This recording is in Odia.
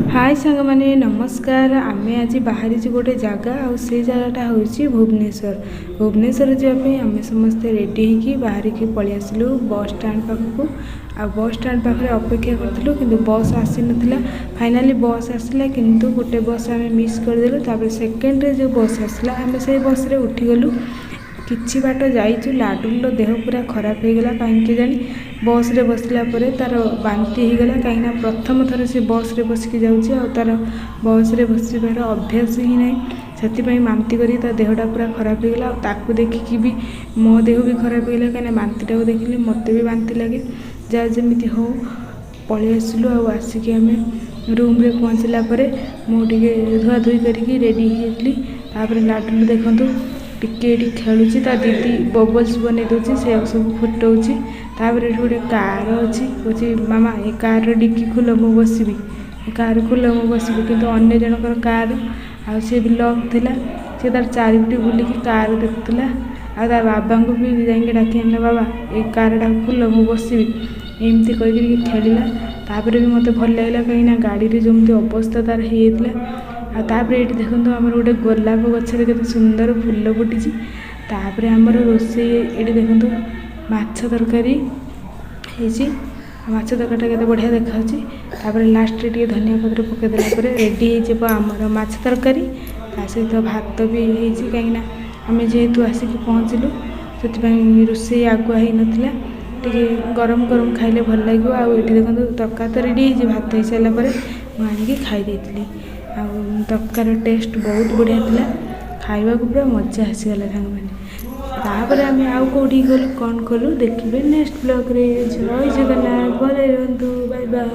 ହାଇ ସାଙ୍ଗମାନେ, ନମସ୍କାର। ଆମେ ଆଜି ବାହାରିଛୁ ଗୋଟେ ଜାଗା ଆଉ ସେ ଜାଗାଟା ହେଉଛି ଭୁବନେଶ୍ୱର। ଭୁବନେଶ୍ୱର ଯିବା ପାଇଁ ଆମେ ସମସ୍ତେ ରେଡ଼ି ହେଇକି ବାହାରିକି ପଳେଇ ଆସିଲୁ ବସ୍ ଷ୍ଟାଣ୍ଡ ପାଖକୁ। ଆଉ ବସ୍ ଷ୍ଟାଣ୍ଡ ପାଖରେ ଅପେକ୍ଷା କରିଥିଲୁ, କିନ୍ତୁ ବସ୍ ଆସିନଥିଲା। ଫାଇନାଲି ବସ୍ ଆସିଲା, କିନ୍ତୁ ଗୋଟେ ବସ୍ ଆମେ ମିସ୍ କରିଦେଲୁ। ତାପରେ ସେକେଣ୍ଡରେ ଯେଉଁ ବସ୍ ଆସିଲା, ଆମେ ସେଇ ବସ୍ରେ ଉଠିଗଲୁ। କିଛି ବାଟ ଯାଇଛୁ, ଲାଡ଼ୁର ଦେହ ପୁରା ଖରାପ ହେଇଗଲା। କାହିଁକି କେଜାଣି, ବସ୍ରେ ବସିଲା ପରେ ତା'ର ବାନ୍ତି ହେଇଗଲା। କାହିଁକିନା ପ୍ରଥମ ଥର ସେ ବସ୍ରେ ବସିକି ଯାଉଛି ଆଉ ତା'ର ବସ୍ରେ ବସିବାର ଅଭ୍ୟାସ ହିଁ ନାହିଁ। ସେଥିପାଇଁ ବାନ୍ତି କରିକି ତା ଦେହଟା ପୁରା ଖରାପ ହେଇଗଲା। ଆଉ ତାକୁ ଦେଖିକି ବି ମୋ ଦେହ ବି ଖରାପ ହେଇଗଲା, କାହିଁକିନା ବାନ୍ତିଟାକୁ ଦେଖିଲେ ମୋତେ ବି ବାନ୍ତି ଲାଗେ। ଯାହା ଯେମିତି ହଉ, ପଳେଇ ଆସିଲୁ। ଆଉ ଆସିକି ଆମେ ରୁମ୍ରେ ପହଞ୍ଚିଲା ପରେ ମୁଁ ଟିକେ ଧୁଆଧୁଇ କରିକି ରେଡ଼ି ହେଇଯାଇଥିଲି। ତାପରେ ଲାଡ଼ୁ ଦେଖନ୍ତୁ, ଟିକେ ଏଠି ଖେଳୁଛି। ତା ଦିଦି ବବଲ୍ସ ବନେଇ ଦେଉଛି, ସେ ସବୁ ଫୁଟଉଛି। ତାପରେ ଏଠି ଗୋଟେ କାର ଅଛି। କହୁଛି, "ମାମା, ଏ କାରର ଡିକି ଖୋଲ, ମୁଁ ବସିବି। ଏ କାର ଖୋଲ, ମୁଁ ବସିବି।" କିନ୍ତୁ ଅନ୍ୟ ଜଣଙ୍କର କାର ଆଉ ସେ ବି ଲକ୍ ଥିଲା। ସେ ତାର ଚାରିପଟେ ବୁଲିକି କାର ଦେଖୁଥିଲା ଆଉ ତା ବାବାଙ୍କୁ ବି ଯାଇକି ଡାକି ଆଣିଲା, "ବାବା, ଏ କାରଟା ଖୋଲ, ମୁଁ ବସିବି।" ଏମିତି କହିକି ଟିକେ ଖେଳିଲା। ତାପରେ ବି ମୋତେ ଭଲ ଲାଗିଲା, କାହିଁକିନା ଗାଡ଼ିରେ ଯେମିତି ଅବସ୍ଥା ତାର ହେଇଯାଇଥିଲା। ଆଉ ତାପରେ ଏଇଠି ଦେଖନ୍ତୁ, ଆମର ଗୋଟେ ଗୋଲାପ ଗଛରେ କେତେ ସୁନ୍ଦର ଫୁଲ ଫୁଟିଛି। ତାପରେ ଆମର ରୋଷେଇ, ଏଇଠି ଦେଖନ୍ତୁ, ମାଛ ତରକାରୀ ହେଇଛି। ମାଛ ତରକାରୀଟା କେତେ ବଢ଼ିଆ ଦେଖାଯାଉଛି। ତାପରେ ଲାଷ୍ଟରେ ଟିକେ ଧନିଆ ପତ୍ର ପକାଇଦେଲା ପରେ ରେଡ଼ି ହେଇଯିବ ଆମର ମାଛ ତରକାରୀ। ତା ସହିତ ଭାତ ବି ହେଇଛି, କାହିଁକିନା ଆମେ ଯେହେତୁ ଆସିକି ପହଞ୍ଚିଲୁ, ସେଥିପାଇଁ ରୋଷେଇ ଆଗୁଆ ହେଇନଥିଲା। ଟିକେ ଗରମ ଗରମ ଖାଇଲେ ଭଲ ଲାଗିବ। ଆଉ ଏଠି ଦେଖନ୍ତୁ, ତରକାରୀ ତ ରେଡ଼ି ହେଇଛି। ଭାତ ହେଇସାରିଲା ପରେ ମୁଁ ଆଣିକି ଖାଇ ଦେଇଥିଲି ଆଉ ତରକାରୀର ଟେଷ୍ଟ ବହୁତ ବଢ଼ିଆ ଥିଲା। ଖାଇବାକୁ ପୁରା ମଜା ଆସିଗଲା ସାଙ୍ଗମାନେ। ତାପରେ ଆମେ ଆଉ କେଉଁଠିକି ଗଲୁ, କ'ଣ କଲୁ, ଦେଖିବେ ନେକ୍ସଟ ବ୍ଲଗ୍ରେ। ଜୟ ଜଗନ୍ନାଥ, ଭଲରେ ରୁହନ୍ତୁ, ବାଏ ବାଏ।